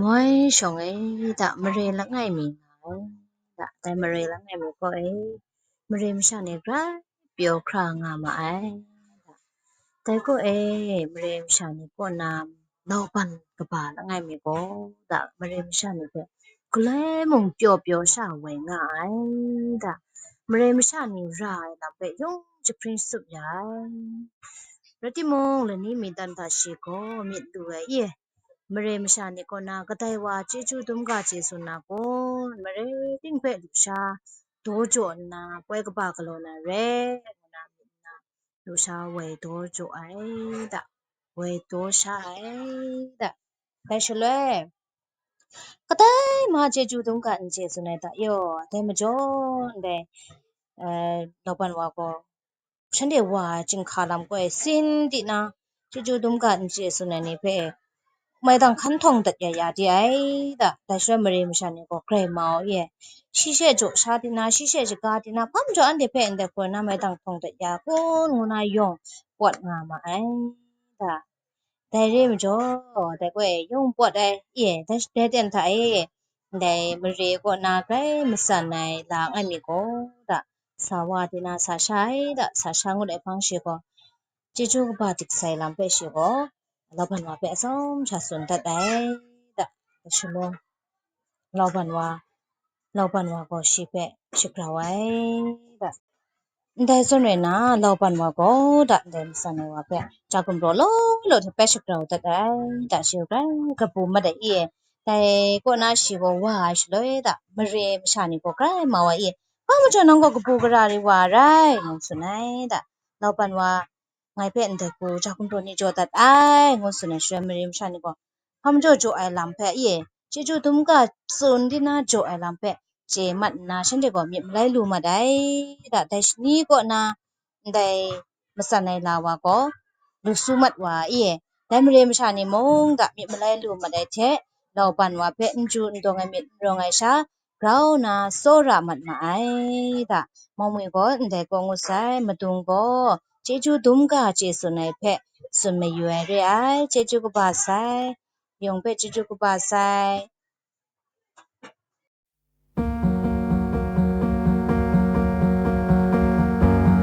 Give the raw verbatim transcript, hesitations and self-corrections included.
Moi shawng e, da, mare langai mi nga ai, da, dai mare langai mi kaw e, mare masha ni grai pyaw hkra nga ma ai, da, dai kaw e, mare masha ni kaw na lauban kaba langai mi gaw, da, mare masha ni hpe galoi mung pyaw pyaw sha woi nga ai, da, mare masha ni ra ai lam hpe yawng jahpring tsup ya ai. Rai timung, lani mi dan hta shi gaw myit lu ai, i, mare masha ni kaw na kadai wa chyeju dum ga chye tsun na kun, mare ting hpe lusha daw jaw nna, poi kaba galaw na re, ngu na myit nna, lusha woi daw jaw ai, da, woi daw sha ai, da. Dai shaloi, kadai ma chyeju dum ga n chye tsun ai hta yaw, dai majaw ndai, eh, lauban wa gaw, shanhte wa ai chyinghka lam gaw e sin di na, chyeju dum ga n chye tsun ai ni hpe maidang hkan htawng dat ya ya di ai, da, dai shaloi mare masha ni gaw grai mau i, shi she jaw sha di na, shi she shaga di na, hpa majaw anhte hpe ndai hkaw na maidang htawng dat ya kun ngu na yawng pawt nga ma ai, da. Dai re majaw, dai gaw e yawng pawt ai, i, dai, dai ten hta e, ndai mare kaw na grai matsan ai la ngai mi gaw, da, sa wa di na sa sha ai, da, sa sha ngut ai hpang shi gaw, chyeju kaba dik sai lam hpe shi gaw, lauban wa hpe atsawm sha tsun dat ai, da, shaloi, lauban wa, lauban wa gaw shi hpe shagrau ai, da. Ndai zawn rai nna, lauban wa gaw, da, ndai matsan ai wa hpe, ja gumraw law law hte bai shagrau dat ai, da, shi grai kabu mat ai, i, dai kaw na shi gaw wa ai shaloi, da, mare masha ni gaw grai mau ai, i, hpa majaw nang gaw kabu gara rai wa rai, ngu tsun ai, da, lauban wa, ngai hpe ndai hku ja gumraw ni jaw dat ai, ngu tsun ai shaloi, mare masha ni gaw hpa majaw jaw ai lam hpe, i, chyeju dum ga tsun di na jaw ai lam hpe chye mat nna, shanhte gaw myit malai lu mat ai, da, dai shani kaw na ndai matsan ai la wa gaw lu su mat wa, i, dai mare masha ni mung da myit malai lu mat ai hte, lauban wa hpe n ju n dawng ai myit n rawng ai sha, grau na tsawra mat ma ai, da. Mawngwi gaw ndai kaw ngut sai, madung gaw chyeju dum ga chye tsun ai hpe tsun mayu ai re ai, chyeju kaba sai, yawng hpe chyeju kaba sai,